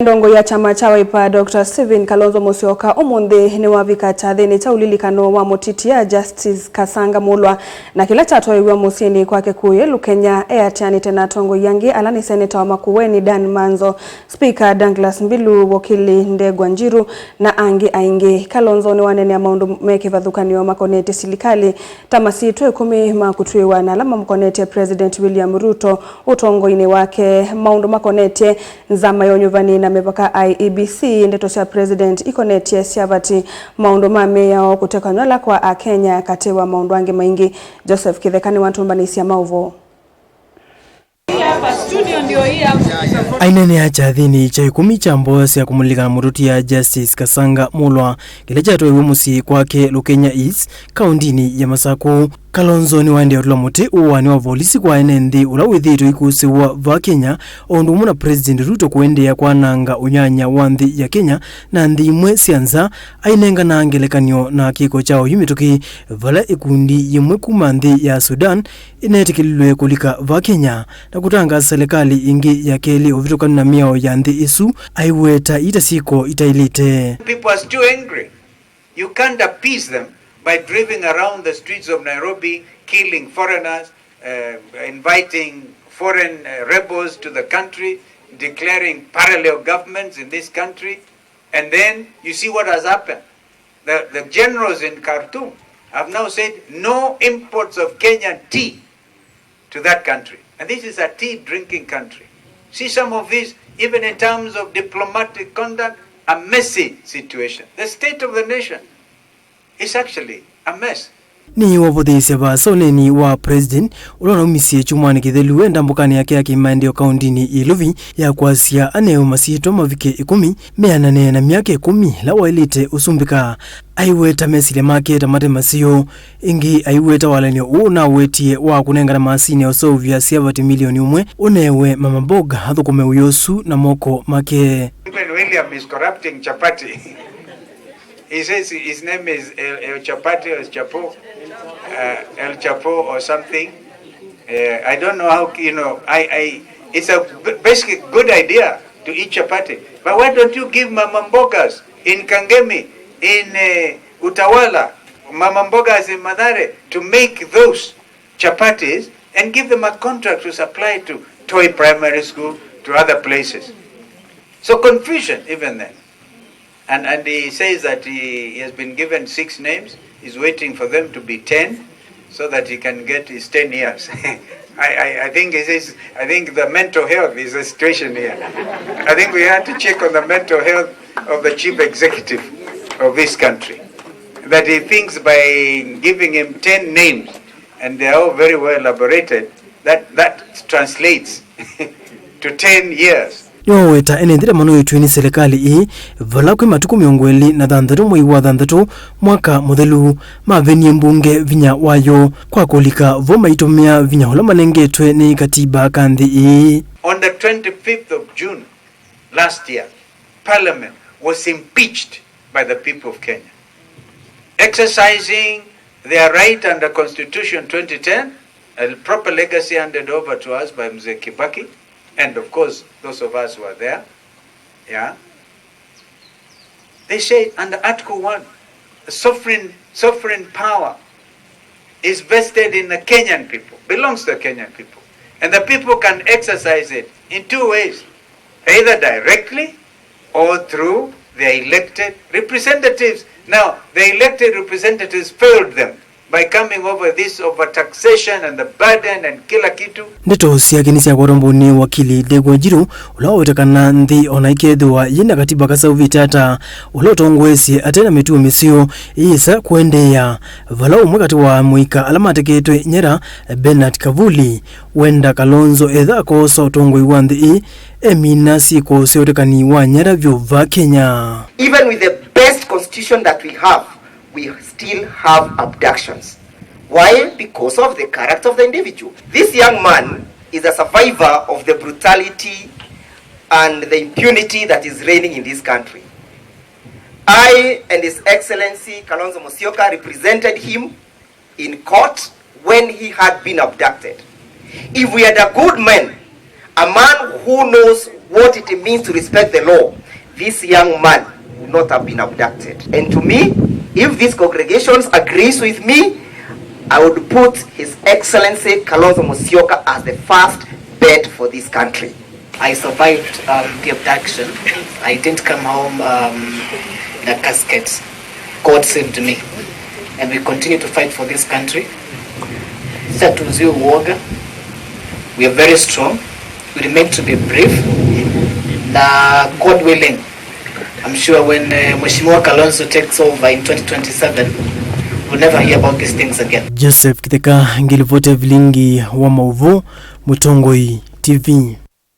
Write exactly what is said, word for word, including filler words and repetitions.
Ndongoi ya kyama kya Wiper, Doctor Stephen Kalonzo Musyoka, ũmũnthĩ nĩwavika kyathĩnĩ kya ũlilikano wa mũtitia Justice Kasanga Mulwa, na kĩla kyatwaĩw'a mũsyĩnĩ kwake kũĩ Lukenya, eatĩanĩte na atongoi angĩ ala nĩ seneta wa Makueni Dan Manzo, Spika Douglas Mbilu, wokili Ndegwa Njiru, na angĩ aingĩ. Kalonzo nĩwaneenea maũndũ me kĩvathũkan'yo makonetye silikalĩ, ta masyĩtwa ĩkũmi ma kũtw'ĩĩwa na ala mamũkonetye President William Ruto ũtongoinĩ wake, maũndũ makonetye nzama ya ũnyuvani na mĩvaka, I E B C, ndeto sya President ikonetye syavati, maũndũ ma mĩao, kũtekanw'a ala kwa Akenya, katĩ wa maũndũ angĩ maingĩ. Joseph Kĩtheka nĩwatũmbanĩsya maũvoo. Aineenea kyathĩnĩ kya ĩkũmi kya mboya sya kũmũlilikana mũtũtia Justice Kasanga Mulwa, kĩla kyatwaĩwe mũsyĩ kwake Lukenya East, kaũndĩnĩ ya Masaku. Kalonzo nĩwaendee ũtũla mũtĩ ũũaanĩ wa volisi kwa ene nthĩ ũla wĩthĩĩtwe ikũsĩĩwa vaa Kenya, o ũndũ ũmwe na President Ruto kũendeea kwananga ũnyanya wa nthĩ ya Kenya na nthĩ imwe sya nza, ainengana ngelekany'o na kĩko kya oyu mĩtũkĩ, vala ĩkundi yĩmwe kuma nthĩ ya Sudan ĩneetĩkĩlilwe kũlika vaa Kenya na kũtangaasa silikalĩ ĩngĩ ya kelĩ ũvĩtũkanu na mĩao ya nthĩ ĩsu, aiweta ita syĩko itaĩlĩte. People are still angry. You can't appease them by driving around the streets of Nairobi, killing foreigners, uh, inviting foreign, uh, rebels to the country, declaring parallel governments in this country. And then you see what has happened. The, the generals in Khartoum have now said no imports of Kenyan tea to that country. And this is a tea drinking country. See some of these, even in terms of diplomatic conduct, a messy situation. The state of the nation is actually a mess. Nĩwavũthĩĩsya vaasa ũneeni wa President ũla ũnaumisye kyumwanĩ kĩthelu e ndambũkanĩ yake ya kĩmaendeeo kaũndĩnĩ ya Ilovi ya kwasya anewe masyĩtwa mavike ĩkũmi meanane na myaka ĩkũmi ĩla waĩlĩte ũsumbĩka. Aiweta mesilya make ta mate maseo. Ĩngĩ aiweta walany'o ũũ ũnawetie wa kũnengana maasini ya ũseũvya syavati milioni ũmwe ũnewe Mama Mboga athũkũme wĩa ũsu na moko make. Even William is corrupting chapati. He says his name is El, El Chapati or Chapo, uh, El Chapo or something. Uh, I don't know how, you know, I, I, it's a b- basic good idea to eat chapati. But why don't you give Mama Mbogas in Kangemi, in uh, Utawala, Mama Mbogas in Mathare to make those chapatis and give them a contract to supply to Toi Primary School, to other places? So confusion even then. And, and he says that he, he has been given six names, he's waiting for them to be ten so that he can get his ten years. I, I, I think he says, I think the mental health is a situation here. I think we have to check on the mental health of the chief executive of this country. That he thinks by giving him ten names, and they are all very well elaborated, that, that translates to ten years. Nĩwaweta ene nthĩ ta manoetw'e nĩ silikalĩ ĩĩ, vala kwĩ matukũ mĩongo ĩlĩ na thanthatũ mwei wa thanthatũ mwaka mũthelu, mavenie mbunge vinya wayo kwa kũlika vo maitũmĩa vinya ũla manengetwe nĩ katiba ka nthĩ ĩĩ. On the twenty-fifth of June last year, Parliament was impeached by the people of Kenya, exercising their right under Constitution twenty ten, a proper legacy handed over to us by Mzee Kibaki, and of course, those of us who are there. Yeah. They say under Article one, the sovereign, sovereign power is vested in the Kenyan people, belongs to the Kenyan people. And the people can exercise it in two ways, either directly or through their elected representatives. Now, the elected representatives failed them by coming over this overtaxation and the burden and kila kitu. Ndeto syake nĩsyakwatwa mbũnĩ wakili Ndegwa Njiru, ũla waweta kana nthĩ ona ĩkethĩwa yĩ na katiba kaseũvĩte ata, ũla ũtongoesye ate na mĩtuo mĩseo ĩyĩsa kũendeea, vala ũmwe katĩ wa amũika ala mateketwe nyera, Bernard Kavuli, wenda Kalonzo etha akoosa ũtongoi wa nthĩ ĩĩ, emina syĩko sya ũtekani wa nyera vyũ va Kenya. Even with the best constitution that we have, we still have abductions. Why? Because of the character of the individual. This young man is a survivor of the brutality and the impunity that is reigning in this country. I and His Excellency Kalonzo Musyoka represented him in court when he had been abducted. If we had a good man, a man who knows What it means to respect the law, this young man would not have been abducted. And to me, if these congregations agrees with me, I would put His Excellency Kalonzo Musyoka as the first bet for this country. I survived um, the abduction. I didn't come home um, in a casket. God saved me. And we continue to fight for this country. Sasa tuuziwe uoga. We are very strong. We remain to be brave. Na God willing, I'm sure when uh, Mheshimiwa Kalonzo takes over in twenty twenty-seven, we'll never hear about these things again. Joseph Kitheka, ngilipoti ya vilingi wa mauvoo, Mũtongoi T V.